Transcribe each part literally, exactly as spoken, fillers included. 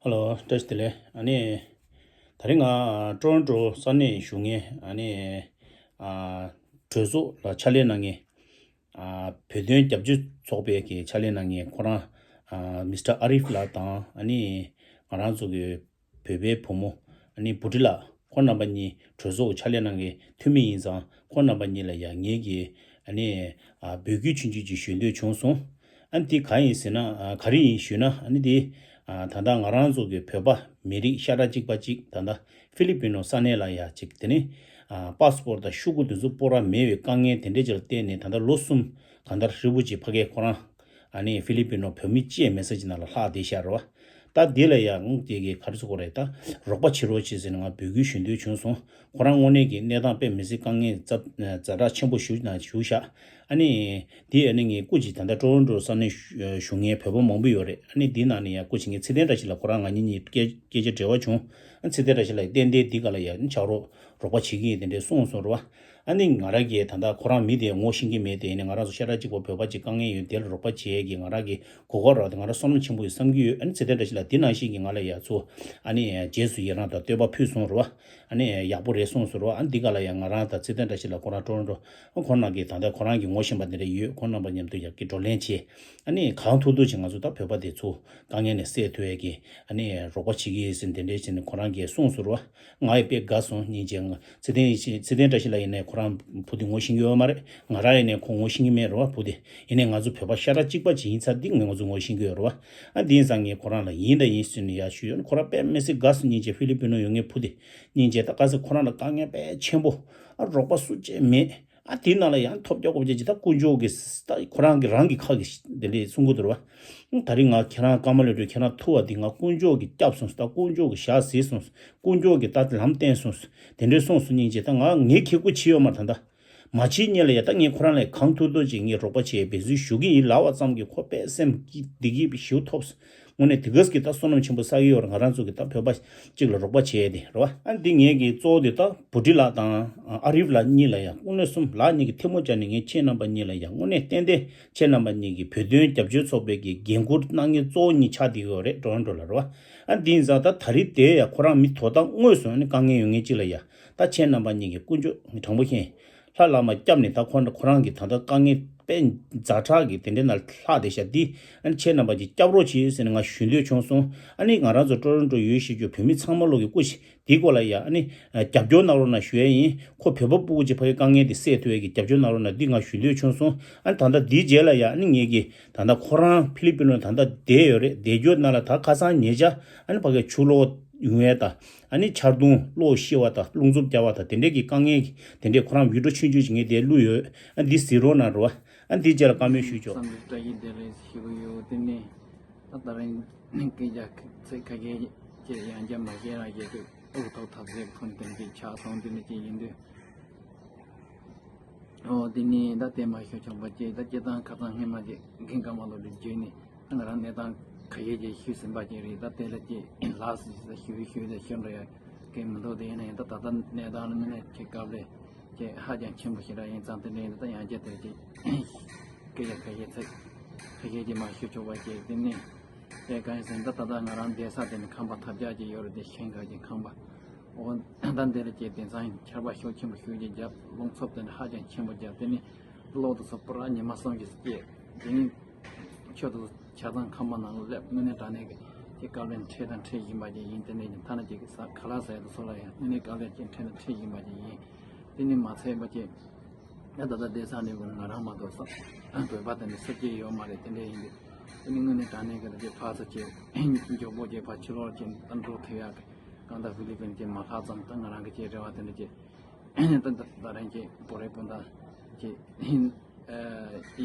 ཧེ་ལོ། བཀྲ་ཤིས་བདེ་ལེགས། ཨ་ནི། ད་རིང་ང་ཊོ་རོན་ཊོ་ས་གནས་བཞུགས་མཁན་ཨ་ནི། ཨ། གྲོས་ཚོགས་ལ་ཕྱག་ལས་གནང་མཁན། ཨ། བོད་དོན་རྒྱབ་སྐྱོར་ཚོགས་པའི་གི་ཕྱག་ལས་གནང་མཁན་ཁོ་རང་། ཨ། མིས་ཊར་ཨ་རིབ་ལགས་དང་ཨ་ནི། ང་རང་ཚོ་གི་བོད་པའི་བུ་མོ་ཨ་ནི་བུ་ཊི་ལགས། ཁོང་རྣམ་པ་གཉིས་གྲོས་ཚོགས་ཕྱག་ལས་གནང་མཁན་འཐུས་མི་ཡིན་ཙང་ཁོང་རྣམ་པ་གཉིས་ལ་ཡང་ངེད་ཀྱིས་ཨ་ནི། ཨ། འབོད་སྐུལ་ཆུང་ཆུང་ཅིག་ཞུ་འདོད་བྱུང་སོང་། ཨ་ནི་དེ་ག་ཡིན་ཟེར་ན། ཨ། ག་རེ་ཡིན་ཞུས་ན། ཨ་ནི་དེ། ཨ། ད་ལྟ་ང་རང་ཚོ་གི་བོད་པ་མི་རིགས་ཤ་ཁྲག་གཅིག་པ་གཅིག་ད་ལྟ་ཧྥི་ལི་པི་ནོ་ས་གནས་ལ་ཡ་གཅིག་དེ་ནི། ཨ། པ་སི་པོར་དང་ཤོག་གུ་དེ་ཚོ་སྤོ་ར་མེད་པའི་དཀའ་ངལ་དེ་འདྲས་ཅིག་ལ་བརྟེན་ནས་ད་ལྟ་ལོ་གསུམ་གང་ལྟར་ཧྲིལ་པོ་ཅིག་ཕ་གིའི་ཁོ་རང་ཨ་ནི་ཧྥི་ལི་པི་ནོ་བོད་མི་གཅིག་མེད་ས་ཅིག་ནང་ལ་ལྷག་བསྡད་ཤག་རེད་བ། ད་འདི་ལ་ཡང་དེ་གི་ག་རེ་ཟེར་དགོས་རེད། ད་རོགས་པ་བྱེད་རོགས་བྱེད་ཟེར་ནས་ང་འབོད་སྐུལ་ཞུ་འདོད་བྱུང་སོང་། ཁོ་རང་དངོས་གནས་ཀྱི་གནས་སྟངས་དཔེ་མི་སྲིད་དཀའ་ངལ་ཛ་ཛ་དྲག་ཆེན་པོ་ཞིག་ནང་ཞུགས་ཤག་ཨ་ནི་དེ་ཨ་ནི་ངས་སྐུ་མཁྱེན། ད་ལྟ་ཊོ་རོན་ཊོ་ས་གནས་བཞུགས་མཁན་བོད་པ་མང་པོ་ཡོད་རེད། ཨ་ནི་དེ་ནང་ནས་ཡང་སྐུ་མཁྱེན་ངས་ཚེ་བརྟན་བཀྲ་ཤིས་ལགས་ཁོ་རང་ང་གཉིས་གཉིས་སྐད་སྐད་ཆ་འབྲེལ་བ་བྱུང་། ཨ། ཚེ་བརྟན་བཀྲ་ཤིས་ལགས་ཏན་ཏན་འདི་ག་ལ་ཡ་ཕྱག་རོགས་རོགས་པ་བྱེད་ཀྱི་ཡིན་དེ་འདྲས་གསུངས་སོང་རེད་བ། ཨ་ནི་ང་རང་གིས་ད་ལྟ་ཁོ་རང་མི་དེ་ངོ་ཤེས་ཀྱི་མེད་དེ། ཡིན་ནའི་ང་རང་ཚོ་ཤ་ཁྲག་གཅིག་པ་བོད་པ་གཅིག་དཀའ་ངལ་ཡོད་དེ་ལ་རོགས་པ་བྱེད་ཀྱི་ང་རང་གི་གོ་སྐབས་རག་དེ་ང་རང་བསོད་ནམས་ཆེན་པོ་ཡོད་བསམ་གྱི་ཡོད། ཨ་ནི་ཚེ་བརྟན་བཀྲ་ཤིས་ལགས་འདི་ནང་བཞིན་གྱི་ང་ལ་ཡ་ཚུར་ཨ་ནི་རྗེས་སུ་ཡི་རང་དང་བསྟོད་པ་ཕུལ་སོང་རེད་བ། ཨ་ནི་ཡག་པོ་རེད་གསུངས་སོང་རེད་བ། ཨ་ནི་འདི་ག་ལ་ཡ་ང་རང་དང་ཚེ་བརྟན་བཀྲ་ཤིས་ལགས་ཁོ་རང་ཊོ་རོན་ཊོ་ཁོང་རྣམ་གྱིས་ད་ལྟ་ཁོ་རང་གི་ངོ་ཤེས་པ་འདི་འདྲ་ཡོད། ཁོང་རྣམ་པ་མཉམ་དུ་ཡར་གྱི་བགྲོ་གླེང་བྱས། ཨ་ནི་གང་ཐུབ་ཐུབ་ཅིག་ང་ཚོ་ད་བོད་པ་དེ་ཚོ་དཀའ་ངལ་ནས་སེལ་ཐུབ་ཡས་ཀྱི་ཨ་ནི་རོགས་པ་བྱེད་ཀྱི་ཡིན་ཟེར་འདི་འདྲའི་བྱས་ནས་ཁོ་རང་གིས་གསུངས་སོང་རེད་བ། ང་ཡི་དཔེ་དགའ་སོང་སྙིང་རྗེ། ང་ཚེ་བརྟན་ཡིན་ཕྱིན་ཚེ་བརྟན་བཀྲ་ཤིས་ལགས་ཡིན་ནའི་ཁོ་རང་བུ་དེ་ངོ་ཤེས་ཀྱི་ཡོད་མ་རེད། ང་རང་ཡིན་ནའི་ཁོ་ངོ་ཤེས་ཀྱི་མེད་རེད་བ། བུ་དེ་ཡིན་ནའི་ང་ཚོ་བོད་པ་ཤ་ཁྲག་གཅིག་པ་ཅིག་ཡིན་ཚར་འདི་ང་ཚོ་ངོ་ཤེས་ཀྱི་ཡོད་རེད་བ། ཨ་འདི་ཡིན་ཙང་ངས་ཁོ་རང་ལ་ཡིན་དང་ཡིན་ཟེར་ནས་ཡར་ཞུས་ཡོད། ཁོ་རང་དཔེ་མི་སྲིད་དགའ་སོང་སྙིང་རྗེ། ཧྥི་ལི་པི་ནོ་ཡོད་མཁན་བུ་དེ་སྙིང་རྗེ། ད་ག་ཚོད་ཁོ་རང་ལ་དཀའ་ངལ་དཔེ་ཆེན་པོ། ཨ་རོགས་པ་སུ་གཅིག་མེད། ཨ་དེའི་ནང་ལ་ཡང་ཐོབ་རྒྱག་དགོས་བྱས་ཀྱི་ད་དཀོན་མཆོག་གི་ད་ཁོ་རང་གི་རང་གི་ཁ་གི་དེ་འདྲས་གསུང་གི་འདུག་ར་བ། ད་རིང་ང་ཁྱེད་རང་ཀརྨ་ལོས་གྲུབ་ཁྱེད་རང་ཐུག་པ་འདི་ང་དཀོན་མཆོག་གིས་སྐྱབས་སོང་། ད་དཀོན་མཆོག་གིས་ཞག་གཟིགས་སོང་། དཀོན་མཆོག་གིས་ད་ལམ་བསྟན་སོང་། དེ་འདྲས་གསུངས་སོང་། སྙིང་རྗེ། ད་ང་ངས་ཁེ་ཁུ་བྱས་ཡོད་མ་རེད། ད་ད་མ་བྱེད་སྔོན་ལ་ཡ་ད་ངས་ཁོ་རང་ལ་གང་ཐུབ་ཐུབ་ཅིག་ངས་རོགས་པ་བྱེད་འབད་བརྩོན་ཞུ་གི་ཡིན་ལབ་པ་ཙམ་གྱིས་ཁོ་དཔེ་སེམས་སྐྱིད་བདེ་སྐྱིད་ཞེ་པོ་ཐོབ་སོང་། དངོས་གནས་དེ་གས་ཀྱི་ད་བསོད་ནམས་ཆེན་པོ་བསགས་ཀྱི་ཡོད་རེད། ང་རང་ཚོ་གི་ད་བོད་པ་གཅིག་ལ་རོགས་པ་བྱས་ཏེ་རེད་བ། ཨ་འདི་ངེད་ཀྱི་གཙོ་བོ་དེ་ད་བུ་ཊི་ལགས་དང་ཨ་རིབ་ལགས་གཉིས་ལ་ཡང་དངོས་གནས་གསུམ་ལགས་གཉིས་ཀྱི་ཐལ་མོ་སྦྱར་ནས་ངས་ཁྱེད་རྣམ་པ་གཉིས་ལ་ཡང་དངོས་གནས་ཏན་ཏན་ཁྱེད་རྣམ་པ་གཉིས་ཀྱི་བོད་དོན་རྒྱབ་སྐྱོར་ཚོགས་པའི་གི་འགན་འཁུར་གནང་མཁན་གཙོ་བོ་གཉིས་ཆགས་བསྡད་ཡོད་རེད། ཊོ་རོན་ཊོ་ལ་རེད་བ། ཨ་འདི་ཡིན་ཙང་ད་ད་རེས་དེ་ཡང་ཁོ་རང་མི་དོ་བདག་དངོས་སུ་ཨ་ནི་དཀའ་ངལ་ཡོད་མཁན་གཅིག་ལ་ཡང་ད་ཁྱེད་རྣམ་པ་གཉིས་ཀྱི་དཀོན་མཆོག་དྲང་པོ་མཁྱེན། ལྷ་བླ་མ་སྐྱབས་ནས་ད་ཁོ་ཁོ་རང་གི་ད་ལྟ་དཀའ་ངལ་དཔེ་ཛ་དྲག་གི་དེ་འདྲའི་ནང་ལྷག་བསྡད་ཤག་འདི་ཨ་ནི་ཁྱེད་རྣམ་པ་ཀྱིས་སྐྱབས་རོགས་བྱེད་ཟེར་ནས་ང་ཞུ་འདོད་བྱུང་སོང་། ཨ་ནི་ང་རང་ཚོ་ཊོ་རོན་ཊོ་ཡུལ་གཞིས་ཀྱི་བོད་མི་ཚང་མ་ལོག་གི་སྐུ་མཁྱེན་འདི་སྐོར་ལ་ཡ་ཨ་ནི་རྒྱབ་སྐྱོར་གནང་རོགས་གནང་ཞུ་ཡས་ཡིན། ཁོ་བོད་པ་སྤུ་གུ་ཅིག་ཕ་གི་དཀའ་ངལ་འདི་སེལ་ཐུབ་ཡས་ཀྱི་རྒྱབ་སྐྱོར་གནང་རོགས་གནང་འདི་ང་ཞུ་འདོད་བྱུང་སོང་། ཨ་ནི་ད་ལྟ་འདིའི་རྗེས་ལ་ཡ་ཨ་ནི་ངེད་ཀྱི་ད་ལྟ་ཁོ་རང་ཕི་ལི་པི་ནོ་ད་ལྟ་བསྡད་ཡོད་རེད། བསྡད་རྒྱུ་ནང་ལ་ད་ཁ་སང་ཉེ་ཆར་ཨ་ནི་ཕ་གི་ཆུ་ལོག་ཡོང་ཡས་དང་། ཨ་ནི་ཆར་རྡུང་གློག་ཤི་བ་དང་རླུང་འཚུབ་རྒྱག་པ་དང་དེ་འདྲས་ཀྱི་དཀའ་ངལ་དེ་འདྲས་ཁོ་རང་བི་ཌི་ཡོ་ཆུང་ཆུང་ཞིག་ངས་དེ་བླུགས་ཡོད། ཨ་འདི་གཟིགས་རོགས་གནང་རོགས། ཨ་འདི་རྗེས་ལ་བཀའ་མོལ་ཞུས་ཆོག་བསམ་འདི་བཀྲ་ཤིས་བདེ་ལེགས་ཞུ་གི་ཡོད། དེ་ནས་ད་ད་རིང་སྐད་ཆ་ཚིག་ཁ་ཤས་ཅིག་ཡང་བསྐྱར་མ་བཤད་རང་བཤད་དུས་དབུགས་ཐོག་ཐབས་ཟད་ཐོན་དེ་འདྲས་ཆགས་སོང་། དེ་འདྲས་ཅིག་ཡིན་དུས། ཨོ་དེ་ནས་ད་དེ་མ་ཞུ་ཆོག་པ་ཅིག་ད་སྤྱིར་བཏང་ཁ་སང་སྔོན་མ་ཅིག་རྒན་ཀརྨ་ལོ་དེ་བརྒྱུད་ནས། ང་རང་གནས་སྟངས་ཁ་ཤས་ཅིག་ཞུས་ཟིན་པ་ཅིག་རེད། ད་དེ་ལ་ཅིག་ལགས་སོ་ཞུས་ཞུས་ཏེ་ཞུ་འགྲོ་ཡ་གི་མི་འདུག་དེ་ཡིན་ན་ཡང་ད་ད་ལྟ་གནས་སྟངས་ལ་དངོས་གནས་ཁྱེད་སྐབས་རེ་ཅིག་ཧ་ཅང་ཆེན་པོ་ཞིག་རང་ཡིན་ཙང་། དེ་འདྲ་ཡིན་ད་ཡང་བསྐྱར་དེར་ཅིག་སྐད་ཆ་ཁ་ཤས་ཚིག་ཁ་ཤས་ཅིག་མར་ཞུ་ཆོག་པ་ཅིག་དེ་ནས་དེ་གང་ཡིན་ཟེར་ན་ད་ད་ལྟ་ང་རང་བསྡད་ས་དེ་ནི་ཁང་པ་ཐབས་ཆག་ཅིག་ཡོད་རེད། དེ་ཞིང་ཁ་ཅིག་ཁང་པ། འོ་ད་འདི་ལ་ཅིག་དེང་སང་ཆར་པ་ཤུགས་ཆེན་པོ་ཞེ་པོ་ཅིག་བརྒྱབ། རླུང་འཚུབ་དེ་འདྲ་ཧ་ཅང་ཆེན་པོ་བརྒྱབ། དེ་ནས་གློག་དེ་ཚོ་པུ་ར་ཉི་མ་གསུམ་ཅིག་སྐྱེས། དེ་ནས་ཆུ་དེ་ཚོ་ཆ་ཚང་ཁང་པ་ནང་ལ་སླེབས། དངོས་གནས་དྲང་གནས་ཀྱི་ཅིག་དཀའ་ལས་འཕྲད་དང་འཕྲད་བཞིན་པ་ཅིག་ཡིན། དེ་ནས་ཀྱང་ཐ་ན་ཅིག་ས་ཁ་ལག་ཟ་ཡ་དེ་ཚོ་ལ་ཡང་དངོས་གནས་དཀའ་ལས་ཅིག་འཕྲད་དང་འཕྲད་བཞིན་པ་ཅིག་ཡིན། དེ་ནས་མ་ཚད་པ་ཅིག་ད་ད་ལྟ་བསྡད་ས་ནས་ང་རང་མ་གཏོགས་ས་བོད་པ་དེ་འདྲ་སུ་གཅིག་ཡོད་མ་རེད། དེ་འདྲ་ཡིན་དུས་དེ་ནས་དངོས་གནས་དྲང་གནས་ཀྱི་ཅིག་ཕར་ཚུར་ཅིག་མགྱོགས་པོ་ཅིག་ཕར་ཕྱི་ལོགས་ཅིག་ད་འགྲོ་ཐུབ་ཡག་གི་གང་ལྟར་ཧྥི་ལི་པིན་གྱི་མ་ལྷག་ཙམ་ད་ང་རང་གི་ཅིག་རེ་བ་དེ་འདྲ་ཅིག་ད་ད་ད་རིང་ཅིག་བོད་རིགས་སྤུན་ཟླ་ཅིག་ཨ་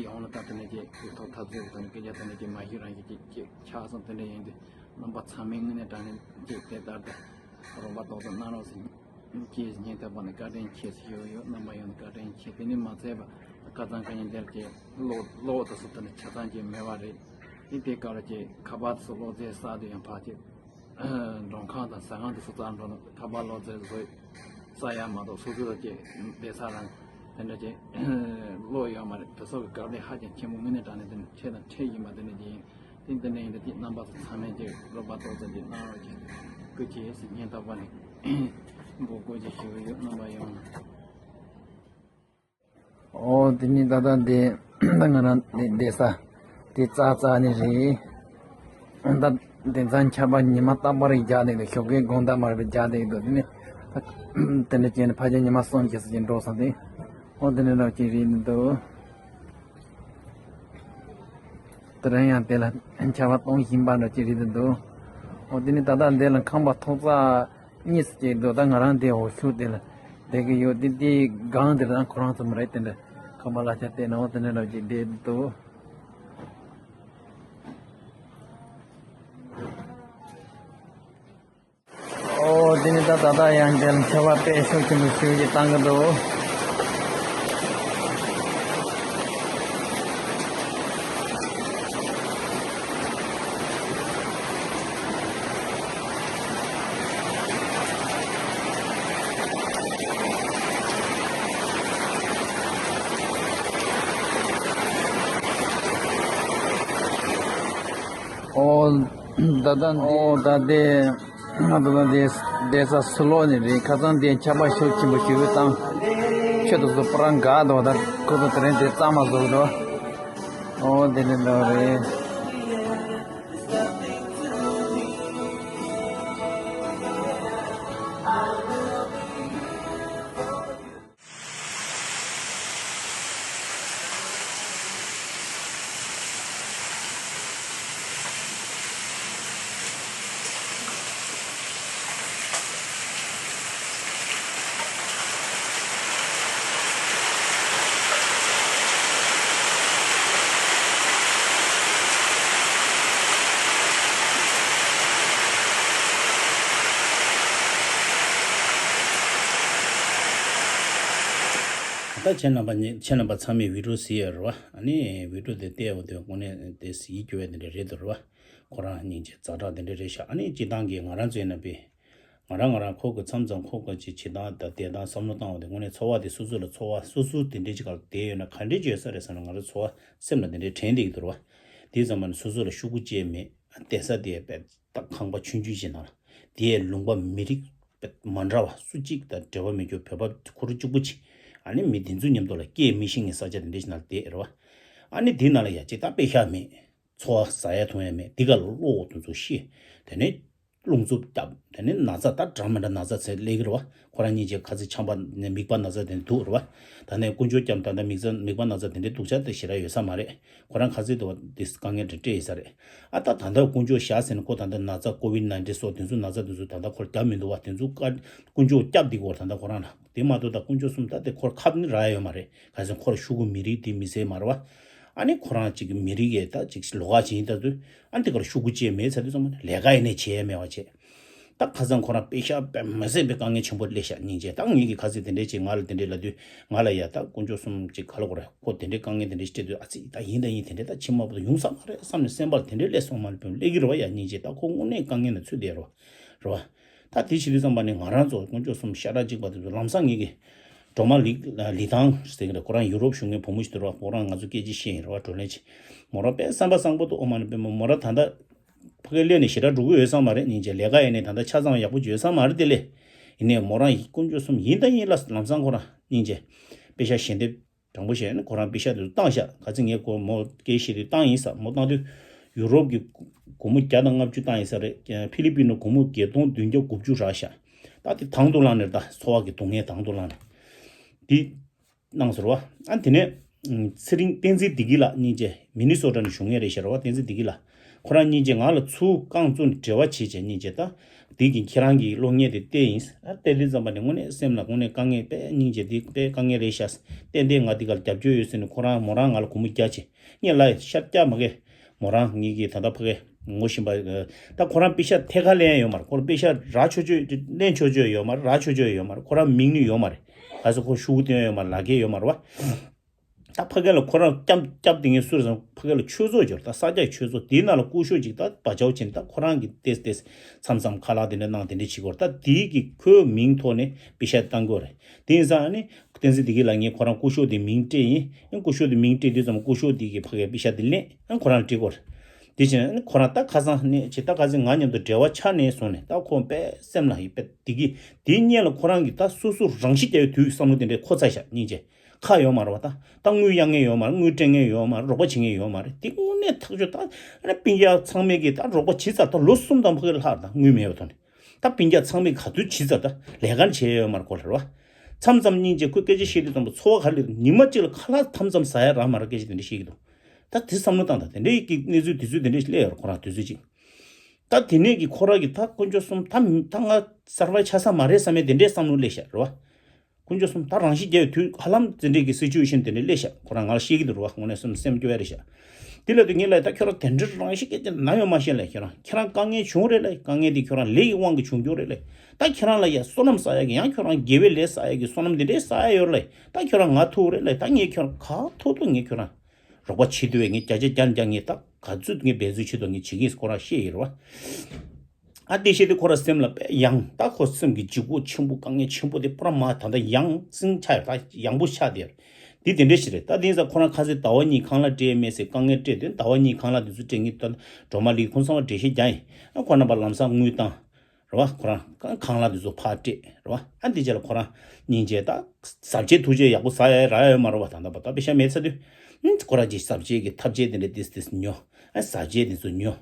ཡོངས་ལ་ད་དེ་འདྲ་ཅིག་གི་ཐོག་འཐབ་རྩོད་དང་སྐད་ཆ་དེ་འདྲ་ཅིག་མ་ཞུ་རང་ཅིག་ཅིག་ཅིག་ཆགས་སོང་། དེ་འདྲ་ཡིན་དུས་རྣམ་པ་ཚང་མས་དངོས་གནས་དྲང་གནས་ཅིག་དེ་ལྟར་དུ་རོགས་པ་ཏོག་ཙམ་གནང་རོགས་ཟེར་ཅེས་སྙན་ཐོ་བར་ནས་བཀའ་དྲིན་ཆེ་ཞུ་ཡོད། རྣམ་པ་ཡོངས་ནས་བཀའ་དྲིན་ཆེ། དེ་ནས་མ་ཚད་པ་ཁ་སང་ཁ་ཉིན་དེར་ཅིག་གློག་གློག་དང་སོགས་དེ་འདྲ་ཆ་ཚང་ཅིག་མེད་པ་རེད། དེ་དེ་སྐབས་ལ་ཅིག་ཁ་པར་སོགས་གློག་རྫས་བསགས་དུས་ཡང་ཕར་ཅིག་མགྲོན་ཁང་དང་ཟ་ཁང་དུ་སོ་སོ་འགྲོ་ན་ཁ་པར་གློག་རྫས་བཟོས་ས་ཡ་མ་གཏོགས་སོ་སོ་ལ་ཅིག་བསྡད་ས་རང་དེ་འདྲ་ཅིག་གློག་ཡོད་མ་རེད། དེ་སོགས་ཀྱི་དཀའ་ལས་ཧ་ཅང་ཆེན་པོ་དངོས་གནས་དྲང་གནས་དེ་འཕྲད་དང་འཕྲད་བཞིན་པ་དེ་འདྲ་ཅིག་ཡིན། ཏིང་འདི་ནས་ཡིན་ད་ཅིག་རྣམ་པ་ཚོ་ཚང་མས་ཅིག་རོགས་པ་ཏོག་ཙམ་ཅིག་གནང་རོགས་ཅིག་སྐུ་མཁྱེན་ཟེར་སྙིང་ཐག་པ་ནས་འབོད་སྐུལ་ཅིག་ཞུ་གི་ཡོད། རྣམ་པ་ཡོངས་ལ། ཨོ་དེ་ནི་ད་ལྟ་འདི་ད་ང་རང་འདི་བསྡད་ས་དེ་རྩ་རྩ་ནི་རེད། ད་དེང་སང་ཆར་པ་ཉི་མ་རྟག་པར་རྒྱག་བསྡད་འདུག་ཞོགས་ཀའི་དགོང་དག་མར་རྒྱག་བསྡད་འདུག་དེ་ནི་དེ་འདྲ་བྱས་ནས་ཕལ་ཆེར་ཉི་མ་གསུམ་ཅིག་ཙམ་ཅིག་འགྲོ་ས་དེ། ཨོ་དེ་འདྲ་འདྲ་ཅིག་རེད་འདུག་དེ་རིང་ཡང་དེ་ལ་ཆར་པ་གཏོང་བཞིན་པ་འདྲ་ཅིག་རེད་འདུག་ཨོ་དེ་ནི་ད་ལྟ་འདི་ལ་ཁང་པ་ཐོག་རྩེག་གཉིས་ཅིག་འདུག་ད་ང་རང་དེ་འོག་ཤུག་དེ་ལ་བསྡད་ཀྱི་ཡོད། དེ་དེའི་སྒང་དེ་ལ་ཁོ་རང་ཚོ་མ་རེད་དེ་འདྲ་ཁང་པ་གླ་ཆ་བལྟས་ན་ཨོ་དེ་འདྲ་འདྲ་ཅིག་བསྡད་འདུག་ཨོ་དེ་ནི་ད་ད་ལྟ་ཡང་དེ་ལ་ཆར་པ་དཔེ་ཤུགས་ཆེན་པོ་ཞེ་པོ་ཅིག་བཏང་གི་འདུག་ཨོ་ད་ད་འདི་ཨོ་ད་དེ། ང་ཚོ་ལ་བསྡད་བསྡད་ས་ཟུར་ལོགས་ནས་རེད། ཁ་སང་དེ་ཆར་པ་ཤུགས་ཆེན་པོ་ཞེ་པོ་བཏང་། ཁྱོད་ཚོ་ཚོ་པ་རང་དགའ་འདུག་ད་ཁོ་ཚོ་དེ་རིང་དེ་གཙང་མ་བཟོ་གི་འདུག་ཨོ་དེ་འདྲ་འདྲ་བ་རེད། ད་ཁྱེད་རྣམ་པ་ཉེ་ཁྱེད་རྣམ་པ་ཚང་མས་བི་ཌིའོ་གཟིགས་ཡོད་རེད་བ། ཨ་ནི་བི་ཌིའོ་དེ་བལྟས་འོ་དེ་དངོས་གནས་དེ་ཡིད་སྐྱོ་བའི་དེ་འདྲ་རེད་འདུག་རེད་བ། ཁོ་རང་སྙིང་རྗེ་ཛ་དྲག་དེ་འདྲ་རེད་ཤག་ཨ་ནི་སྤྱིར་བཏང་གི་ང་རང་ཚོའི་ནང་པའི་ང་རང་ང་རང་ཁོ་གི་མཚམས་མཚམས་ཁོ་གི་ཅིག་བྱེད་སྟངས་དང་བསྡད་སྟངས་བསམ་བློ་བཏང་བ་དེ་དངོས་གནས་འཚོ་བ་དེ་སོ་སོ་ལ་འཚོ་བ་སོ་སོ་དེ་འདྲའི་ཅིག་ག་ལ་བསྡད་ཡོད་ན་ག་འདྲའི་ཅིག་ཡོད་ས་རེད་ཟེར་ན་ང་རང་ཚོ་བ་སེམས་ལ་དེ་འདྲའི་དྲན་བསྡད་ཀྱི་འདུག་རེད་བ། དེའི་ཙམ་པ་ནི་སོ་སོ་ལ་ཤོག་གུ་ཅིག་མེད། བསྡད་ས་དེ་བས་ད་ཁང་པ་ཆུང་ཆུང་ཅིག་ནང་ལ་དེའི་ལུང་པ་མི་རིགས་མ་འདྲ་བ་སུ་གཅིག་དང་འབྲེལ་བ་མེད་རྒྱུ་བོད་པ་ཁོ་རང་གཅིག་པུ་ཅིག་ཨ་ནི་མི་དེ་ཚོ་མཉམ་དུ་ལ་སྐད་མི་ཤེས་མཁན་ས་ཆ་དེ་འདྲ་ཞིག་ནང་ལ་བསྡད་རེད་བ། ཨ་ནི་དེ་ནང་ལ་ཡ་གཅིག་ད་པེ་ཤག་མེད། འཚོ་བ་ཟ་ཡ་འཐུང་ཡ་མེད། དེ་ག་ལ་གློག་འོག་དེ་ཚོ་ཤི། དེ་ནས་རླུང་འཚུབ་བརྒྱབ། དེ་ནས་ན་ཚ་ད་འདྲ་མི་འདྲ་ན་ཚ་ཚད་སླེབས་ཀྱི་རེད་བ། ཁོ་རང་གཉིས་ཀྱི་ཁ་ཚིག་ཆམ་པ་ནས་མིག་པ་ན་ཚ་དེ་འདུག་རེད་བ། ད་ནས་དཀོན་མཆོག་སྐྱབས་ད་ལྟ་མིག་ཚ་མིག་པ་ན་ཚ་དེ་འདྲའི་སྡུག་ཅག་དེ་ཞེ་དྲག་ཡོད་ས་མ་རེད། ཁོ་རང་ཁ་ཚིག་དེ་བ་དེ་དཀའ་ངལ་དེ་འཕྲད་ཡོད་ས་རེད། ཨ་ད་ད་ལྟ་དཀོན་མཆོག་བཞག་ཟེར་ནས་ཁོ་ད་ལྟ་ན་ཚ་ཀོ་བིད་ནའིན་ཊིན་སོགས་དེ་ཚོ་ན་ཚ་དེ་ཚོ་ད་ལྟ་ཁོར་བརྒྱབ་མི་འདུག་བ། དེ་ཚོ་བཀའ་དཀོན་མཆོག་སྐྱབས་འདི་གོ་ད་ལྟ་ཁོ་རང་ལ་དེ་མ་གཏོགས་ད་དཀོན་མཆོག་གསུམ་ད་དེ་ཁོར་ཁབ་ནི་རག་ཡ་ཡོད་མ་རེད། ག་ཚོད་ཁོར་ཤོག་གུ་མི་རིགས་དེ་མི་ཟེར་མ་རེད་བ། ཨ་ནི་ཁོ་རང་ཅིག་མི་རིགས་ཡས་ད་ཅིག་ལོགས་ཀ་བྱིན་ད་དུས་ཨ་ནི་དེ་ཁོར་ཤོག་གུ་ཅིག་མེད་ཚར་དུས་ཙམ་པ་ནི་ལས་ཀ་ཡེ་ནས་བྱེད་ཡ་མེད་བ་བྱེད། ད་ཁ་སང་ཁོ་རང་པེ་ཤག་དཔེ་མི་སྲིད་པའི་དཀའ་ངལ་ཆེན་པོ་སླེབས་ཤག་སྙིང་རྗེ། ད་ངེད་ཀྱི་ཁ་ཚིག་དེ་འདྲས་ཅིག་ང་ལ་དེ་འདྲས་ལབ་དུས་ང་ལ་ཡ་ད་དཀོན་མཆོག་གསུམ་ཅིག་ག་ལ་གོ་ར་ཁོ་དེ་འདྲས་དཀའ་ངལ་དེ་འདྲས་ཅིག་སྤྲད་དུས་ཨ་ཙི་ད་ཡིན་ད་ཡིན་དེ་འདྲས་ད་ཕྱི་མ་བར་དུ་ཡོང་ས་མ་རེད་བསམ་ནས་སེམས་པ་དེ་འདྲས་སླེབས་སོང་མ་རེད་པས་སླེབས་ཀྱི་རེད་བ། ཡ་སྙིང་རྗེ་ད་ཁོ་དངོས་གནས་དཀའ་ངལ་ན་ཚུད་བསྡད་རེད་བ། རེད་བ། ད་དེ་བྱེད་དུས་ཙམ་པ་ནས་ང་རང་ཚོ་དཀོན་མཆོག་གསུམ་ཤ་ཁྲག་གཅིག་པ་དེ་ཚོ་ལམ་སང་ངེད་ཀྱི་སྒྲོལ་མ་ལི་ལི་ཐང་ཟེར་གྱི་རེད། ཁོ་རང་ཡུ་རོབ་བཞུགས་མཁན་བུ་མོ་ཞིག་འདུག་ར། ཁོ་རང་ང་ཚོ་སྐད་ཆ་བཤད་ཡིན་ར་བ། བགྲོ་གླེང་བྱས། མོ་རང་དཔེ་བསམ་པ་བཟང་པོ་འདུག་ཨོ་མ་ནི་དཔེ་མོ་མོ་རང་ད་ལྟ་ཕ་གིར་སླེབས་ནས་ཞེ་དྲག་འགྲོ་གི་ཡོད་ས་མ་རེད། སྙིང་རྗེ་ལས་ཀ་ཡིན་ནས་ད་ལྟ་ཆ་ཚང་ཡག་པོ་ཅིག་ཡོད་ས་མ་རེད་དེ་ལས། ཡིན་ནས་མོ་རང་ཡི་དཀོན་མཆོག་གསུམ་ཡིན་ད་ཡིན་ལ་ལམ་སང་ཁོ་རང་སྙིང་རྗེ་པེ་ཤག་ཞལ་འདེབས་དྲང་པོ་བཤད་ན་ཁོ་རང་པེ་ཤག་དེ་ཚོ་བཏང་ཤག་ག་ཚོད་ངས་ཁོ་མོ་སྐད་བཤད་དུས་བཏང་ཡིན་ས། མོ་བཏང་དུས་ཡུ་རོབ་ཀྱི་སྒོར་མོ་བརྒྱ་དང་ལྔ་བཅུ་བཏང་ཡིན་ས་རེད། ཕི་ལི་པིན་ནོ་སྒོར་མོ་བརྒྱད་སྟོང་བདུན་བརྒྱ་དགུ་བཅུ་རག་ཤག་ད་དེ་དང་དུ་བླངས་ནས་ད་འཚོ་བ་གི་སྡུག་བསྔལ་དང་དུ་བླངས་ནས་དེ་གནང་ཟེར་བ། ཨ་དེ་ནས་ཚེ་རིང་བསྟན་འཛིན་བདེ་སྐྱིད་ལགས་སྙིང་རྗེ་མི་ནི་སོ་ཊ་ནས་བཞུགས་མཁན་རེད་ཤག་རེད་བ། བསྟན་འཛིན་བདེ་སྐྱིད་ལགས་ཁོ་རང་སྙིང་རྗེ་ང་ལ་ཚུར་རྐང་བཙུགས་ནས་འབྲེལ་བ་བྱེད་བྱས་སྙིང་རྗེ་ད། འདི་གི་ཁྱེད་རང་གི་གློག་བརྙན་དེ་བལྟས་ཡིན། ཨ་བལྟས་དུས་ཙམ་པ་ནས་དངོས་གནས་སེམས་ལ་དངོས་གནས་དཀའ་ངལ་དཔེ་སྙིང་རྗེ་འདི་དཔེ་དཀའ་ངལ་རེད་ཤག་ཏན་ཏན་ང་འདི་གར་རྒྱབ་སྐྱོར་ཡོད་ཟེར་ནས་ཁོ་རང་མོ་རང་ང་ལ་སྒོར་མོ་བརྒྱ་བྱས་ངས་ལབ་ཡ་ཤར་རྒྱག་མ་གས། མོ་རང་ངེད་ཀྱིས་ད་ལྟ་ཕ་གས་ངོ་ཤེས་པ། ད་ཁོ་རང་པེ་ཤག་ཐད་ཀར་ལེན་ཡ་ཡོད་མ་རེད། ཁོ་རང་པེ་ཤག་རག་ཆོག་ཆོག་ལེན་ཆོག་ཆོག་ཡོད་མ་རེད། རག་ཆོག་ཆོག་ཡོད་མ་རེད། ཁོ་རང་མིང་ནི་ཡོད་མ་རེད། ག་ཚོད་ཁོ་ཤོག་གུ་སྟོན་ཡ་ཡོད་མ་རེད། ལག་འཁྱེར་ཡོད་མ་རེད་བ། ད་ཕ་གི་ལ་ཁོ་རང་སྐྱབས་སྐྱབས་དེ་ངས་སུ་རེད་ཟེར་ན་ཕ་གི་ལ་ཆོས་ཚོགས་ཡོད་རེད། ད་ས་སྐྱ་ཆོས་ཚོགས་དེའི་ནང་ལ་སྐུ་ཞབས་ཅིག་ད་བ་ཅའོ་ཅན་ད་ཁོ་རང་གི་ཏེས་ཏེས་མཚམས་མཚམས་ཁ་ལག་དེ་འདྲ་གནང་དེ་འདྲ་བྱེད་ཀྱི་ཡོད་རེད། ད་དེའི་གི་ཁོའི་མིང་ཐོག་ནས་པེ་ཤག་བཏང་གི་ཡོད་རེད། དེ་ཡིན་ཙང་ཨ་ནི་བསྟན་འཛིན་བདེ་སྐྱིད་ལགས་ངས་ཁོ་རང་སྐུ་ཞབས་དེ་མིང་སྤྲད་ཡིན། ཨ་སྐུ་ཞབས་དེ་མིང་སྤྲད་དུས་ཙམ་སྐུ་ཞབས་དེ་གི་ཕ་གིའི་པེ་ཤག་དེ་ལེན་ཨ་ཁོ་རང་ལ་སྤྲད་ཀྱི་ཡོད་རེད། དེ་བཞིན་ཁོ་རང་ད་ཁ་སང་ནས་ཇི་ལྟར་ཁ་སང་ང་མཉམ་དུ་འབྲེལ་བ་ཆགས་ནས་བཟུང་ནས་ད་ཁོ་དཔེ་སེམས་ལ་ཡི་དཔེ་དེ་གི་དེའི་སྔོན་ལ་ཁོ་རང་གིས་ད་སོ་སོ་རང་ཤི་རྒྱག་ཡའི་དུས་བསམ་བློ་དེ་འདྲའི་འཁོར་ཚར་ཤག་སྙིང་རྗེ། ཁག་ཡོད་མ་རེད་བ། ད་ད་དངུལ་གཡར་མཁན་ཡོད་མ་རེད། དངུལ་སྤྲད་མཁན་ཡོད་མ་རེད། རོགས་པ་བྱེད་མཁན་ཡོད་མ་རེད། དེ་དངོས་གནས་ཐག་ཆོད། ད་ཨ་ནི་སྤུན་ཀྱག་ཚང་མས་ཀྱིས་ད་རོགས་པ་བྱེད་ཚར། ད་ལོ་གསུམ་དང་ཕ་གི་ལྷག་ད་དངུལ་མེད་པ་དང་ནི། ད་སྤུན་ཀྱག་ཚང་མས་ག་དུས་བྱེད་ཚར། ད་ལས་ཀ་བྱས་ཡོད་མ་རེད་ཁོ་ལ་རེད་བ། མཚམས་མཚམས་སྙིང་རྗེ་ཁོས་སྐད་ཆ་བཤད་དུས་ཙམ་པ་ཚོར་བ་ག་རེ་སླེབས་འདུག་ཉི་མ་གཅིག་ལ་ཁ་ལག་མཚམས་མཚམས་ཟ་ཡ་རག་མ་རག་སྐད་ཆ་དེ་འདྲ་བཤད་ཀྱི་འདུག་ད་དེ་བསམ་བློ་བཏང་དང་། དེ་འདྲའི་གི་གནས་ཚུལ་དེ་ཚོ་དེ་འདྲའི་སླེབས་ཡོད་རེད་ཁོ་རང་དུས་ཚོད་ཅིག་ད་དེ་ནས་ཀྱི་ཁོ་རང་གི་ད་དཀོན་མཆོག་གསུམ། ད་ད་ང་སར་བའི་ཆགས་ས་མ་རེད་བསམ་ཡས་དེ་འདྲའི་བསམ་བློ་སླེབས་ཤག་རེད་བ། དཀོན་མཆོག་གསུམ། ད་རང་ཤི་རྒྱག་ཡའི་དུས་ཧ་ལམ་དེ་འདྲའི་གི་སི་ཅུ་ཨེ་ཤན་དེ་འདྲའི་སླེབས་ཤག་ཁོ་རང་ང་ལ་བཤད་ཀྱི་འདུག་རེད་བ། དངོས་གནས་སེམས་སེམས་སྐྱོ་བ་རེད་ཤག་དེ་ལ་དུས་ངེད་ལ་ད་ཁྱོད་རང་དེ་འདྲའི་རང་ཤི་སྐད་ཆ་ན་ཡོད་མ་ཤེས་ལ། ཁྱོད་རང་ཁྱེད་རང་དཀའ་ངལ་བྱུང་རེད་ལ། དཀའ་ངལ་དེ་ཁྱོད་རང་ལས་ཀྱི་དབང་གིས་བྱུང་རྒྱུ་རེད་ལ། ད་ཁྱེད་རང་ལ་ཡ་བསོད་ནམས་བསགས་ཡ་གི་ཡང་ཁྱོད་རང་དགེ་བའི་ལས་བསགས་ཡ་གི་བསོད་ནམས་དེ་འདྲའི་བསགས་ཡ་ཡོད་རེད་ལ། ད་ཁྱོད་རང་ང་ཐུག་རེད་ལ། ད་ངས་ཁྱོད་རང་ག་ཐུག་ཐུག་ངས་ཁྱོད་རང་རོགས་པ་བྱེད་དུས་ངས་བརྒྱ་ཆ་བརྒྱ་ནས་བརྒྱ་ངས་ད་ག་ཚོད་ངས་འབད་རྩོལ་བྱེད་དུ་ངས་བྱེད་ཀྱི་ཡིན་ཁོ་རང་བཤད་ཡོད་རེད་བ། ཨ་དེ་བཤད་དུས་ཁོ་རང་སེམས་ལ་དཔེ་ཡང་ད་ཁོ་སེམས་ཀྱི་ལྗིད་ཁོག་ཆེན་པོ་དཀའ་ངལ་ཆེན་པོ་དེ་པུ་ར་མ་ད་ལྟ་ཡང་སེང་ཆགས་ཡོད། ད་ཡང་པོ་ཆགས་བསྡད་ཡོད། འདི་དེ་འདྲ་ཞིག་རེད། ད་དེ་ཡིན་ཙང་ཁོ་རང་ཁ་སང་ཟླ་བ་གཉིས་ཁང་གླ་སྤྲད་མེད་ཟེར་དཀའ་ངལ་སྤྲད་དུས་ཟླ་བ་གཉིས་ཁང་གླ་དེ་ཚོ་སྤྲད་ངེས་ད་སྒྲོལ་མ་ལི་ཁོང་ཚང་མ་འགྲེལ་བཤད་རྒྱག་ཡིན། ཨ་ཁོ་རྣམ་པ་ལམ་སང་དངུལ་བཏང་། རེད་བ། ཁོ་རང་ཁང་གླ་འདི་ཚོ་ཕར་སྤྲད་རེད་བ། ཨ་འདི་རྗེས་ལ་ཁོ་རང་སྙིང་རྗེ་ད་ཟབ་ཆས་ཐུགས་རྗེ་ཡག་པོ་ཟ་ཡ་རག་ཡོད་མ་རེད་བ། ད་ལྟ་བར་དུ་པེ་ཤ་མེད་ཚར་དུས་ཨ་ཁོ་རང་གྱིས་ཟབ་ཆས་ཀྱི་ཐབས་ཆས་དེ་འདྲ་ཏིས་ཏིས་ཉོ། ཨ་ཟབ་ཆས་འདི་ཚོ་ཉོ།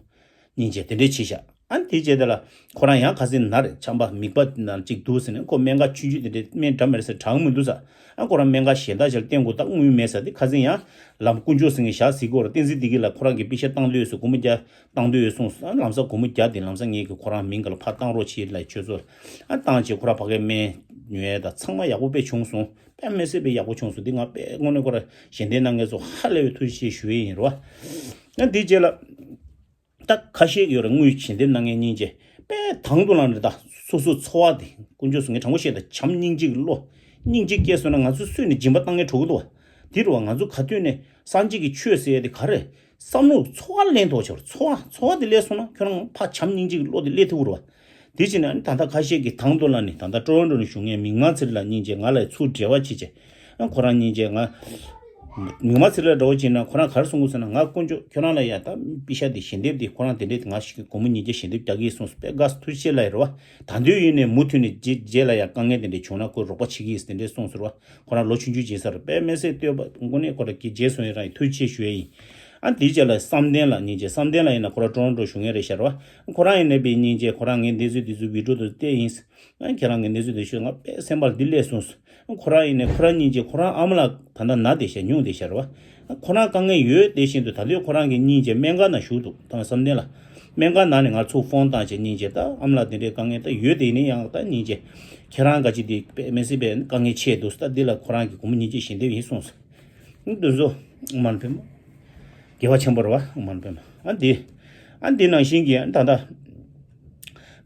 སྙིང་རྗེ་དེ་འདྲས་བྱས་ཤག་ཨ་འདི་རྗེས་དེ་ལ་ཁོ་རང་ཡང་ཁ་སང་ནར་ཆམ་པ་མིད་པ་ནང་གཅིག་འདུག་ཟེར་ནས་ཁོ་སྨན་ཁང་ཆུང་ཆུང་དེ་འདྲས་སྨན་འདྲ་མེད་ཟེར་དྲག་མི་འདུག་ས། ཨ་ཁོ་རང་སྨན་ཁང་གཞན་དག་ཞིག་ལ་བསྟན་དགོས། ད་དངུལ་མེད་ས། དེ་ཁ་སང་ཡང་ལམ་དཀོན་མཆོག་སེང་གེ་ཞག་གཟིགས་སྐོར་བསྟན་འཛིན་བདེ་སྐྱིད་ལ་ཁོ་རང་གི་པེ་ཤ་བཏང་འདོད་ཡོད་ཟེར་སྒོར་མོ་བརྒྱ་བཏང་འདོད་ཡོད་གསུངས་སོང་། ཨ་ལམ་སང་སྒོར་མོ་བརྒྱ་དེ་ལམ་སང་ངེད་ཀྱིས་ཁོ་རང་མིང་ག་ལ་ཕར་བཏང་རོགས་བྱེད་ལ་ཁྱོད་ཚོ། ཨ་བཏང་བྱས་ཁོ་རང་ཕ་གའི་སྨན་ཉོ་ཡས་དང་ཚང་མ་ཡག་པོ་དཔེ་བྱུང་སོང་། དཔེ་མི་སྲིད་པའི་ཡག་པོ་བྱུང་སོང་། འདི་ང་དཔེ་དངོས་གནས་ཁོ་རང་ཞལ་འདེབས་གནང་མཁན་ཚོ་ཧ་ལས་པའི་ཐུགས་རྗེ་ཆེ་ཞུ་ཡས་ཡིན་རོ། ཨ་འདི་རྗེས་ལ་ད་ཁ་ཤས་ཡོད་རེད། དངུལ་ཞལ་འདེབས་གནང་མཁན་སྙིང་རྗེ་དཔེ་དང་དུ་བླངས་རེད། ད་སོ་སོའི་འཚོ་བ་དེ་དཀོན་མཆོག་གསུམ་ངས་དྲང་པོ་བཤད། ད་བྱམས་སྙིང་རྗེ་གི་བློ། སྙིང་རྗེ་སྐྱེས་སོང་ན་ང་ཚོ་སུས་ནས་སྦྱིན་པ་བཏང་མཁན་གྲོགས་གི་འདུག་བ། དེ་རུ་བ་ང་ཚོ་ག་དུས་ནས་སངས་རྒྱས་ཀྱི་ཆོས་ཟེར་ཡ་དེ་ག་རེ། བསམ་བློ་འཚོ་བ་ལེན་ཐོག་ཆོར་འཚོ་བ་འཚོ་བ་དེ་ལས་སོང་ན་ཁྱོད་རང་ཕ་བྱམས་སྙིང་རྗེ་གི་བློ་དེ་ལས་ཐུབ་རུ་བ། དེ་བྱས་ནས་ཨ་ནི་ད་ལྟ་ཁ་ཤས་ཀྱིས་དང་དུ་བླངས་ནས་ད་ལྟ་ཀྲོ་རོན་ཀྲོ་ནས་བཞུགས་མཁན་མིག་དམར་ཚེ་རིང་ལགས་སྙིང་རྗེ་ང་ལ་ཚུར་འབྲེལ་བ་བྱེད་བྱས། ཨ་ཁོ་རང་སྙིང་རྗེ་ང་མིག་དམར་ཚེ་རིང་ལགས་འདྲ་བོ་བྱས་ན་ཁོ་རང་ག་རེ་གསུང་གི་ཟེར་ན། ང་དཀོན་མཆོག་ཁྱོད་རང་ལ་ཡ་ད་པེ་ཤ་དེ་ཞལ་འདེབས་དེ་ཁོ་རང་དེ་འདྲས་ང་ཞིག་གི་སྒོར་མོ་ཉིས་བརྒྱ་ཞལ་འདེབས་རྒྱག་གི་ཡིན་གསུངས་སོང་། དཔེ་དགའ་སོང་། ཐུགས་རྗེ་ཆེ་ལབ་ཡ་རེད་བ། ད་དུང་ཡིན་ནས་མུ་མཐུད་ནས་རྗེས་རྗེས་ལ་ཡ་དཀའ་ངལ་དེ་འདྲས་བྱུང་ན་ཁོས་རོགས་པ་བྱེད་ཀྱི་ཡིན་དེ་འདྲས་གསུངས་སོང་ར་བ། ཁོ་རང་ལོ་ཆུང་ཆུང་རྗེས་ས་ར་དཔེ་མི་སྲིད་བསྟོད་པ་དངོས་གནས་ཁོ་རང་གི་རྗེས་སུ་ཡི་རང་ཡི་ཐུགས་རྗེ་ཆེ་ཞུ་ཡ་ཡིན། ཨ་འདིའི་རྗེས་ལ་བསམ་གཏན་ལགས་སྙིང་རྗེ། བསམ་གཏན་ལགས་ཡིན་ན་ཁོ་རང་ཀྲོ་རོན་ཀྲོ་བཞུགས་མཁན་རེད་ཤག་ར་བ། ཁོ་རང་ཡིན་ནས་པའི་སྙིང་རྗེ་ཁོ་རང་ངས་འདི་ཚོའི་འདི་ཚོའི་བི་ཌིའོ་དུ་བལྟས་ཡིན། ཨ་ཁྱེད་རང་གི་གནས་ཚུལ་དེ་ཤོད། ང་དཔེ་སེམས་པར་འདི་སླེབས་སོང་། ཁོ་རང་ཡིན་ནའི་ཁོ་རང་སྙིང་རྗེ་ཁོ་རང་ཨ་མ་ལགས་ད་ལྟ་ན་བསྡད་ཤག་སྙུང་བསྡད་ཤག་རེད་བ། ཁོ་རང་དཀའ་ངལ་ཡོད་དེ་བཞིན་དུ་ད་ལྟའི་ཁོ་རང་གི་སྙིང་རྗེ་སྨན་ཁང་ནང་བཞུགས་འདུག་ད་བསམ་གཏན་ལ། སྨན་ཁང་ནང་ནས་ང་ཚོ་ཕོན་བཏང་བྱས་སྙིང་རྗེ་ད་ཨ་མ་ལགས་དེ་འདྲའི་དཀའ་ངལ་ད་ཡོད་དེ་ཡིན་ན་ཡང་ད་སྙིང་རྗེ། ཁྱེད་རང་ག་ཅི་དེ་དཔེ་མི་སྲིད་པའི་དཀའ་ངལ་ཆེ་འདུག་ད་འདི་ལ་ཁོ་རང་གི་སྒོར་མོ་ཉིས་བརྒྱ་ཞལ་འདེབས་ཡིན་གསུངས་སོང་། འདི་ཚོ་མ་ཕེབས་མ། དགེ་བ་ཆེན་པོ་རེད་བ། མ་ཕེབས་མ། ཨ་འདི། ཨ་འདི་ནང་བཞིན་གྱི་ཨ་ད་ལྟ།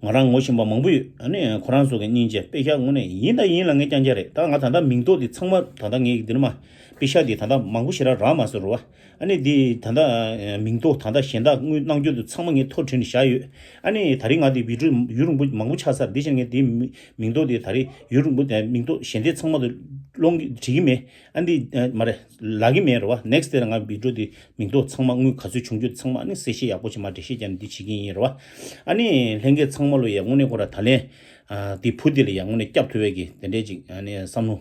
ང་རང་ངོ་ཤེས་པ་མང་པོ་ཡོད། ཨ་ནི་ཁོ་རང་ཚོ་གི་སྙིང་རྗེ་པེ་ཤ་དངོས་གནས་ཡིན་དང་ཡིན་ལ་ངས་རྐྱང་རྐྱང་རེད། ད་ང་ད་ལྟ་མིང་ཐོ་འདི་ཚང་མ་ད་ལྟ་ངས་འདི་ནས་མ་པེ་ཤ་འདི་ད་ལྟ་མང་པོ་ཞེ་དྲག་རག་མ་སོང་རུ་བ། ཨ་ནི་འདི་ད་ལྟ་མིང་ཐོ་ད་ལྟ་གཞན་དག་དངུལ་གནང་རྒྱུ་འདི་ཚང་མ་ངས་ཐོ་བྲིས་ནས་བཞག་ཡོད། ཨ་ནི་ད་རིང་ང་འདི་བི་ཌིའོ་ཡུན་རིང་པོ་མང་པོ་ཆགས་ཚར། འདི་བཞིན་ངས་འདི་མིང་ཐོ་འདི་ད་རིང་ཡུན་རིང་པོ་མིང་ཐོ་གཞན་དེ་ཚང་མ་དུ་སློང་གི་བྲིས་ཀྱི་མེད། ཨ་འདི་མ་རེད། ལག་གི་མེད་རེད་བ། ནེག་སི་ཊི་དེ་ལ་ང་བི་ཌིའོ་འདི་མིང་ཐོ་ཚང་མ་དངུལ་ག་ཚོད་བྱུང་རྒྱུ་ཚང་མ་ནི་གསལ་བཤད་ཡག་པོ་བྱེད་མ་འགྲེལ་བཤད་རྒྱབ་ནས་འདི་བྱེད་ཀྱི་ཡིན་རེད་བ། ཨ་ནི་ལྷན་རྒྱས་ཚང་མ་ལོ་ཡ་དངོས་གནས་ཁོ་ར་ད་ལན་འདི་བུ་འདི་ལ་ཡ་དངོས་གནས་སྐྱབས་ཐུབ་པའི་གི་དེ་འདྲས་ཅིག་ཨ་ནི་བསམ་བློ་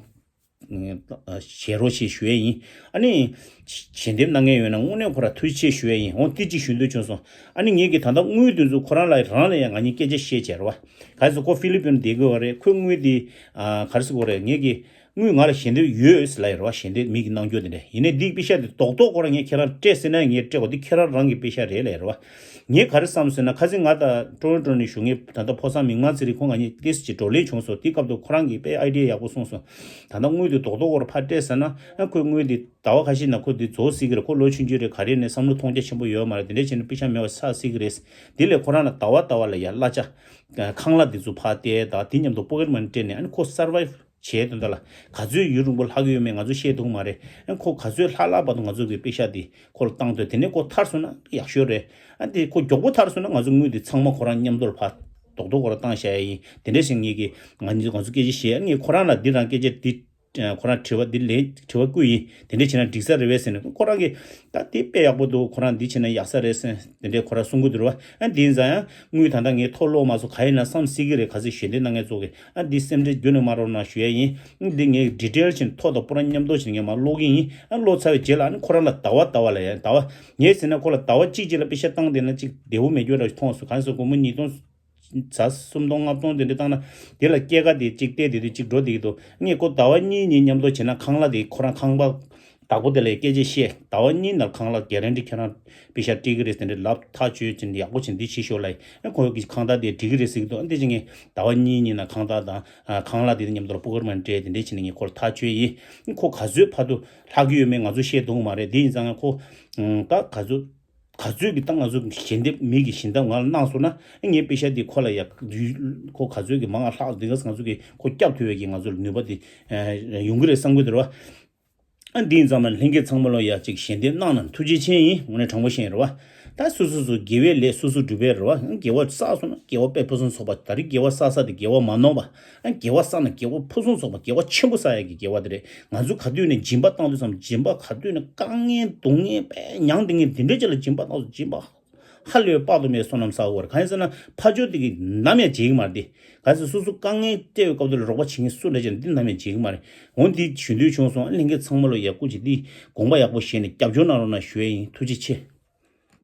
བཞེས་རོགས་ཞེས་ཞུ་ཡས་ཡིན། ཨ་ནི་ཞལ་འདེབས་གནང་མཁན་ཡོད་ན་དངོས་གནས་ཁོ་ར་ཐུགས་རྗེ་ཆེ་ཞུ་ཡས་ཡིན། འོ་འདི་གཅིག་ཞུ་འདོད་བྱུང་སོང་། ཨ་ནི་ངེད་ཀྱི་ད་ལྟ་དངུལ་འདི་ཚོ་ཁོ་རང་ལ་རང་ལ་ཡ་ང་གཉིས་སྐད་ཆ་བཤད་བྱས་རེད་བ། ག་རེ་ཟེར་ཁོ་ཧྥི་ལི་པིན་བསྡད་དགོས་བ་རེད། ཁོས་དངུལ་འདི་ག་རེ་ཟེར་དགོས་རེད། ངེད་ཀྱི་དངུལ་ང་ལ་ཞལ་འདེབས་ཡོད་ཟེར་ལབ་ཡོད་རེད་བ། ཞལ་འདེབས་མི་གིས་གནང་རྒྱུ་དེ་འདྲ་ཡིན་ནའི་འདི་པེ་ཤ་དེ་རྡོག་རྡོག་ཁོ་རང་ངས་ཁྱེད་རང་སྤྲད་ཟེར་ན་ངས་སྤྲད་དགོས། འདི་ཁྱེད་རང་རང་གི་པེ་ཤ་རེད་ལབ་ཡོད་རེད་བ། ངས་ག་རེ་བསམ་ཟེར་ན་ཁ་སང་ང་དང་ཀྲོ་རོན་ཀྲོ་ནས་བཞུགས་མཁན་ད་ལྟ་ཕོ་བཟང་མིག་དམར་ཚེ་རིང་ཁོང་ང་གཉིས་ཏོག་ཙམ་ཅིག་བགྲོ་གླེང་བྱུང་སོང་། དེ་སྐབས་དུ་ཁོ་རང་གིས་དཔེ་ཨའི་ཌི་ཡ་ཡག་པོ་གསུངས་སོང་། ད་ལྟ་དངུལ་དེ་རྡོག་རྡོག་ཁོ་རང་ཕར་སྤྲད་ཟེར་ན་ཨ་ཁོས་དངུལ་དེ་ཟླ་བ་ཁ་ཤས་ནང་ཁོ་དེ་རྫོགས་སྲིད་ཀྱི་རེད། ཁོ་ལོ་ཆུང་ཆུང་རེད། ག་རེ་ནས་བསམ་བློ་མཐོང་རྒྱ་ཆེན་པོ་ཡོད་མ་རེད། དེ་འདྲ་བྱས་ན་པེ་ཤ་མེད་པ་ཆགས་སྲིད་ཀྱི་རེད། དེ་ལས་ཁོ་རང་ལ་ཟླ་བ་ཟླ་བ་ལ་ཡ་གླ་ཆ་ཁང་གླ་དེ་ཚོ་ཕར་སྟེར་དང་དེ་མཉམ་དུ་པོ་ཀེཊ་མ་ནི་སྤྲད་ནས་ཨ་ནི་ཁོ་སར་བའི་བ་བྱས་དོན་དག་ལ་ག་ཚོད་ཡུན་རིང་པོ་ལྷག་གི་ཡོད་མེད་ང་ཚོ་ཤེས་ཐུབ་མ་རེད། ཨ་ཁོ་ག་ཚོད་ལྷག་ལྷག་བར་དུ་ང་ཚོ་གི་པེ་ཤ་དེ་ཁོ་ལ་བཏང་དོན། དེ་ནས་ཁོ་ཐར་སོང་ན་ཡག་ཤོས་རེད། ཨ་དེ་ཁོ་མགྱོགས་པོ་ཐར་སོང་ན་ང་ཚོ་དངུལ་དེ་ཚང་མ་ཁོ་རང་མཉམ་དུ་ལ་ཕར་རྡོག་རྡོག་ཁོ་རང་བཏང་བཞག་ཡ་ཡིན། དེ་འདྲ་ཞིག་ངེད་ཀྱི་ང་ཚོ་ང་ཚོ་སྐད་ཆ་བཤད། ངས་ཁོ་རང་ལ་འདི་རང་སྐད་ཆ་འདི་ ཁོ་རང་དྲི་བ་འདི་ལན་དྲི་བ་བསྐུལ་ཡིན། དེ་འདྲས་བྱས་ན་འགྲིག་ས་རེད་བས་ཟེར་ནས། ཁོ་རང་གིས་ད་དེ་དཔེ་ཡག་པོ་འདུག་ཁོ་རང་འདི་བྱས་ན་ཡག་ས་རེད་ཟེར་དེ་འདྲས་ཁོ་རང་གསུང་གི་འདུག་ར་བ། ཨ་འདི་ཡིན་ཙང་ཡང་དངུལ་ད་ལྟ་ངས་ཐོ་ཀློག་མ་སོང་། ག་ཡིན་ན་བསམ་སྲིད་ཀྱི་རེད། ག་ཚོད་ཞལ་འདེབས་གནང་མཁན་ཚོ་གིས། ཨ་འདི་སེམས་ཁྲལ་ཁྱོན་ནས་མ་རོགས་གནང་ཞུ་ཡ་ཡིན། ཨ་འདི་ངས་ཌི་ཊེལ་བྱས་ནས་ཐོ་དང་པོ་རང་མཉམ་དུ་བྱས་ནས་ངས་མར་ཀློག་གི་ཡིན། ཨ་ཀློག་ཚར་བའི་རྗེས་ལ་ཨ་ནི་ཁོ་རང་ལ་ཟླ་བ་ཟླ་བ་ལ་ཡ་ཟླ་བ་ངས་ཟེར་ན་ཁོ་ལ་ཟླ་བ་གཅིག་གཅིག་ལ་པེ་ཤ་བཏང་བསྡད་ན་ཅིག་བདེ་པོ་མེད་རྒྱུ་འདྲ་ཞིག་མཐོང་སོང་། གང་ཟེར་སྒོར་མོ་ཉིས་སྟོང་བརྒྱ་སུམ་སྟོང་ལྔ་སྟོང་དེ་འདྲ་བཏང་ན་དེ་ལ་སྐྱེད་ཀ་དེ་གཅིག་བལྟས་དེ་དུས་གཅིག་འགྲོ་བསྡད་ཀྱི་འདུག་ངས་ཁོ་ཟླ་བ་གཉིས་གཉིས་མཉམ་དུ་བྱས་ན་ཁང་གླ་དེ་ཁོ་རང་ཁང་པ་བདག་པོ་དེ་ལ་སྐད་ཆ་བཤད། ཟླ་བ་གཉིས་ནང་ཁང་གླ་གྷ་རན་ཊི་ཁྱེད་རང་པེ་ཤ་སྤྲད་ཀྱི་རེད་ཟེར་འདྲ་ལབ། ཐག་གཅོད་བྱས་ནས་ཡག་པོ་བྱས་འདི་བྱེད་ཤོག་ལབ་ཡིན། ཁོ་གི་ཁང་བདག་དེ་འགྲིག་གི་རེད་ཟེར་གྱི་འདུག་འདི་བྱས་ངས་ཟླ་བ་གཉིས་གཉིས་ནང་ཁང་བདག་དང་ཁང་གླ་དེ་མཉམ་དུ་པོ་ཀར་མན་སྤྲད་དེ་འདྲ་བྱས་ནས་ངས་ཁོ་ལ་ཐག་གཅོད་ཡིན། ཁོ་ག་ཚོད་ཕར་དུ་ལྷག་གི་ཡོད་མེད་ང་ཚོ་ཤེས་ཐུབ་ཀྱི་མ་རེད། དེ་ཡིན་ཙང་ཁོ་ད་ག་ཚོད་ག་ཚོད་ཀྱི་ད་ང་ཚོ་ཞལ་འདེབས་མི་གི་ཞལ་འདེབས་ང་ལ་གནང་སོང་ན་ངའི་པེ་ཤ་དེ་ཁོ་ལ་ཡ་ཁོ་ག་ཚོད་ཀྱི་མང་ང་ལྷག་འདི་ག་ང་ཚོ་གི་ཁོ་སྐྱབས་ཐུབ་པའི་གི་ང་ཚོ་ལ་ནུས་པ་དེ་ཡོང་གི་རེད་བསམ་གི་འདུག་ར་བ། ཨ་འདི་ཡིན་ཙང་མ་ལྷན་རྒྱས་ཚང་མ་ལོ་ཡ་གཅིག་ཞལ་འདེབས་གནང་ན་ཐུགས་རྗེ་ཆེ་ཡིན། དངོས་གནས་དྲང་པོ་བཤད་ཡིན་ར་བ། ད་སོ་སོ་སོ་དགེ་བའི་ལས་སོ་སོ་སྒྲུབ་པའི་ར་བ། དགེ་བ་བསགས་སོང་ན་དགེ་བ་དཔེ་ཕུན་སུམ་ཚོགས་པ། ད་རེས་དགེ་བ་བསགས་ས་དེ་དགེ་བ་མ་ནོར་བ། ཨ་དགེ་བ་བསགས་ན་དགེ་བ་ཕུན་སུམ་ཚོགས་པ་དགེ་བ་ཆེན་པོ་བསགས་ཡ་གི་དགེ་བ་དེ་རེད། ང་ཚོ་ག་དུས་ནས་སྦྱིན་པ་བཏང་དུས་ཙམ་སྦྱིན་པ་ག་དུས་ནས་དཀའ་ངལ་སྡུག་བསྔལ་དཔེ་མྱངས་དེ་ངས་དེ་འདྲའི་ཅིག་ལ་སྦྱིན་པ་བཏང་སོང་། སྦྱིན་པ་ཧ་ལས་པའི་དཔག་ཏུ་མེད་བསོད་ནམས་བསགས་ཡོད་རེད། གང་ཡིན་ཟེར་ན་ཕ་ཆོས་དེ་གི་ནམ་ཡང་བརྗེད་ཀྱི་མ་རེད་དེ། གལ་སྲིད་སོ་སོ་དཀའ་ངལ་སྤྲད་པའི་སྐབས་དེ་ལ་རོགས་པ་བྱེད་མཁན་སུ་འདྲ་ཅིག་འདི་ནམ་ཡང་བརྗེད་ཀྱི་མ་རེད། འོ་འདི་ཞུ་འདོད་བྱུང་སོང་། ཨ་ལྷན་རྒྱས་ཚང་མ་ལོ་ཡ་སྐུ་མཁྱེན། འདི་དགོངས་པ་ཡག་པོ་བཞེས་ནས་རྒྱབ་སྐྱོར་གནང་རོགས་གནང་ཞུ་ཡ་ཡིན། ཐུགས་རྗེ་ཆེ།